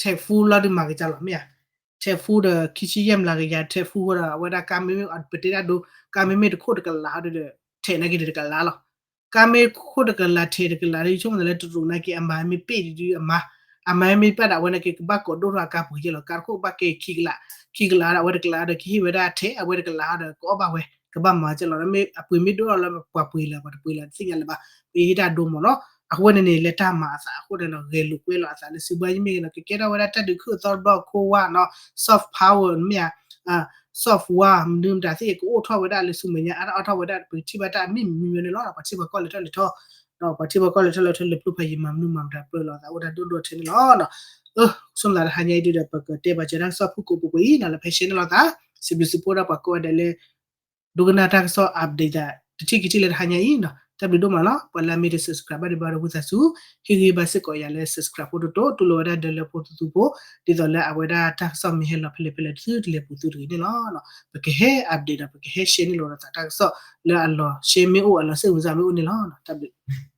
tax full လီၤဒုးမၤကစၢ်လီၤမ့ၢ်ဧါ tax full ဒီးခံဆံယဲၢ်မျးကယၤ tax full ဃီဒီး အဝဲဒၣ်ကါမ့မ့ၢ် ပတဲဒၣ်ဒိ ကါမ့မ့ၢ်တခိၣ်တကလးဒီး tax နာ်က့န့ၣ်တကလးလီၤ ကါမ့ၢ်ခိၣ်တကလး tax တကလးဒီး ယဆိကမိၣ်လၢတရူးနာ်က့ အမၤမ့ၢ်ပ့ၢ်ဒုး အမၤ အမၤမ့ၢ်ပ့ၢ်ဒီး အဝဲနာ်က့ကဘၣ်ကိးဒိၣ်ထီၣ်အကါပှ့ၤကဲလီၤ ကါတခိၣ်ဘၣ်ကဲခံကလး ခံကလးဒီး အဝဲတကလးဒီး ကဟ့ၣ်ဝဲဒၣ်ထဲ အဝဲတကလးဒီး ကအီၣ်ဘၣ်ဝဲ ကဘၣ်မၤကဲလီၤ မ့ၢ်အပှ့ၤမ့ၢ်ဒိၣ်ထီၣ်လၢပှၤပှ့ၤလၢၤ ပှၤတပှ့ၤလၢၤ တသ့ၣ်ညါလၢၤဘၣ် ပဟ့ၣ်တၢ်ဒိမ့ၢ်နီၤ အဃိန့ၣ်န့ၣ် လၢတၢ်မၤအသးအဃိန့ၣ်ဒီး ဂဲၤလိာ်ကွဲလိာ်အသးလၢစံးဘှါယ့မ့ၢ်ဂ့ၤနီၤ ကကဲထီၣ်ဝဲဒၣ်တၢ်ဒုးခုၣ်သီတဘျီခိၣ်ဝါနီၤ soft power မ့ၢ်ဧါ soft war မနုၤမတၤသ့ၣ် ကအိၣ်ထီၣ်ဝဲဒၣ်လၢဆူမဲာ်ညါ အါထီၣ်အါထီၣ်ဝဲဒၣ် ပကထံၣ်ဘၣ်တၢ်အမံၤမံၤမံၤန့ၣ်လီၤ ပှၤထံပှၤကီၢ်လဲၤထီၣ်လဲၤထီ ဒီးပှၤထံပှၤကီၢ်လဲၤထီၣ်လဲၤထီ လဲၤပျိဖးယံၤမၤမနုၤမၤမတၤပျိလီၤသးအိၣ်တၢ်ဒိၣ်ဒိၣ်ထဲန့ၣ်လီၤ ဆိကမိၣ်လၢတဟါညါအံၤဒုဒီး ပကတဲပာ်စၢၤတၢ်ကစီၣ်ဖုၣ်ကိာ်ပူၤပူၤအံၤနီၤ လၢဖဲရှဲန့ၣ်လီၤသး စံးဘျုးစံးဖှိၣ်ဒီးပှၤကိးဂၤဒဲးလၢ ဒိကနၣ်တၢ်ကစီၣ် update သး တထံၣ်ကထံၣ်လၢတဟါညါအံၤနီၤ တၢ်ဘျုးဒိၣ်မးလီၤ. ပှၤလၢအမ့ၢ်တ subscribe ဘၣ်ဒံးဘၣ်ဒီးဝံသးစူၤ ဟ့ၣ်ဂံၢ်ဘါစ့ၢ်ကီးယၤလၢ subscribe ဖိတတိၤ တူၢ်လိာ်ဝဲဒၣ်ဒၢလၢဖိသသူဖိ ဒ်သိးလၢအဝဲဒၣ်တၢ်ကစီၣ်မ့ၢ်ဟဲလီၤဖဲလဲၣ်ဖဲလဲၣ်တသုတလဲၤပူၤသုတဂ့ၤန့ၣ်လီၤ. ပကဟဲ update ဒီးပကဟဲ share န့ၢ်လိာ်သးတၢ်ကစီၣ်လၢအလီၤ share မ့ၢ်အိၣ်အလီၤစ့ၣ်ဝံၤစ့ၣ်မ့ၢ်အိၣ်န့ၣ်လီၤ. တၢ်ဘျုး